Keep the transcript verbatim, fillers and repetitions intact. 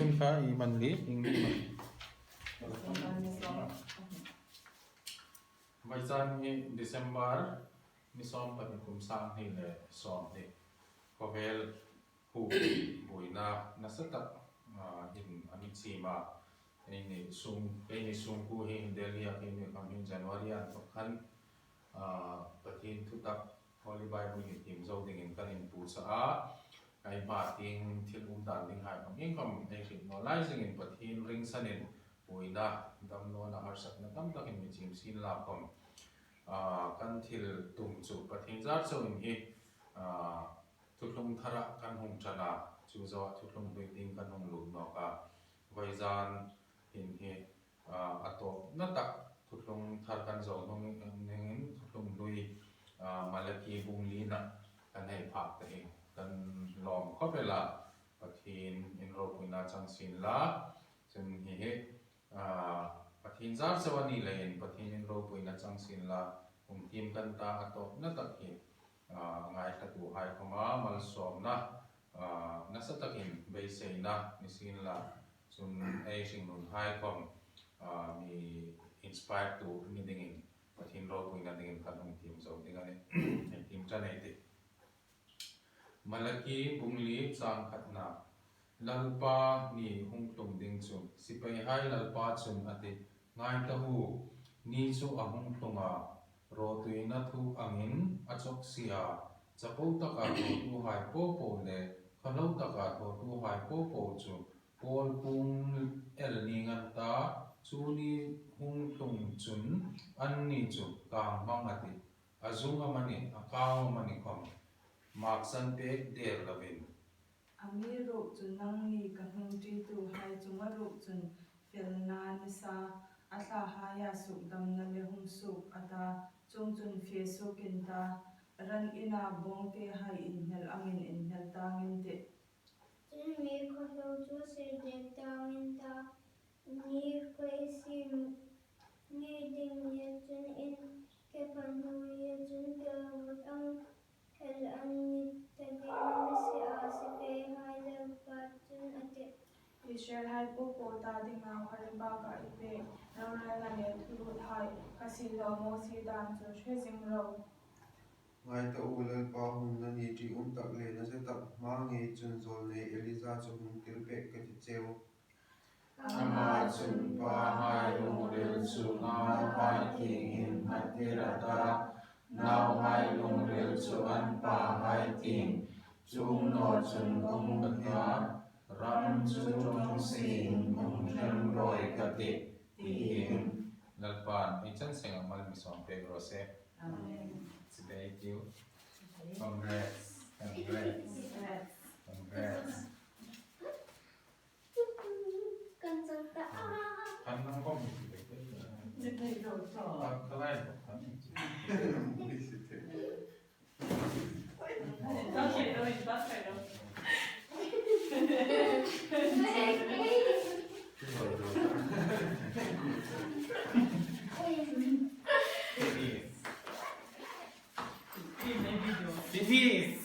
Sim kha i man li, ing ni man. Vawisun hi December ni sawm pahni kum sang hni le sawmhni. Khawvel hu buoina nasa tak, ah, hin a mi chim a. Eini sung, eini sungkuo hi Delhi-a keini khawm hin January a inthawk khan, ah, Pathien thutak Holy Bible hi tiem zo dingin kan inpuosa a. Ei hma tieng thil um dan dinghai khawm iengkhawm ei hriet naw lai zingin Pathien ringsanin buoina, damnawna, harsatna tam takin mi chim sienla khawm, ah, kan thil tum chu Pathien zar chauin hi, ah, Thuthlung Thara kan hung ṭan a, chu zoa Thuthlung Hlui tieng kan hung lut nawk a. Vawizan hin hi, ah, a tawpna tak Thuthlung Thar kan zo hnung ningin Thuthlung Hlui, ah, Malaki bung lina kan hei phak ta hi kan lawm khawp el a, Pathienin ropuina chang sienla. Chun hi hi, ah, Pathien zar chau a ni leiin Pathienin ropuina chang sienla, hung tiem kan ta, a tawpna tak hi, ah, ngaithlatuhai khawma malsawmna, ah, nasa takin beiseina ni sienla, chun ei hringnunhai khawm, ah, mi inspire-tu ni dingin Pathien ropuina dingin kan hung tiem zo ding a nih. Ei tiem ṭan ei tih. Malaki bung li chang khatna. Lalpa ni hung tlung ding chu, sipaihai Lalpa chun a tih, ngai ta u, ni chu a hung tlung a, rawtuina thuk angin a chawk si a, chapo taka thawtuhai popo le khawhlo taka thawtuhai popo chu pawl pung el ning an ta, chu ni hung tlung chun anni chu kang hmang a tih, a zung amanih, a kau amanih khawm maksan pek der lovin. Amiruokchu nangni ka hung ṭituhai chunga ruok chun felna ni sa, a thlahaia sukdamna le hung suok a ta, chuongchun fe suok in ta, ran ina bawngtehai inhnel angin inhnel tang in tih. Chun mi khawhlo chu sir dek tang in ta, ni koi sim ngei ding nia chun in ke pha hnuoia chun ke lut ang el an ni ta ding a ni si a, sipaihai Lalpa chun a tih. Israelhai popo ta dinga Holy Bible i pek, rorelna le thuluthai ka siehlaw Mosie dan chu hre zing ro. Ngai ta u, Lalpa hun a ni ṭi um tak le nasa tak hma ngei chun zawlnei Elija chu hung tir pek ka ti cheu. Ama chun pahai lungril chu nauhai tiengin a tir a ta, nauhai lungril chu an pahai tieng, chuong naw chun um a ta, ram chu ṭawng sien hung hrem rawi ka tih, tiin. Lalpan ei chan senga mal mi sawm pek raw se. Amen. Chibai ei tiu. Congrats. Congrats. Congrats. Kan chang ta a. Kan nang bawm ni ti bek bek. Ni bek lo to. Kan, kan lai lo, kan ni ti. Kan thei lo, kan thei lo. Denise. Denise.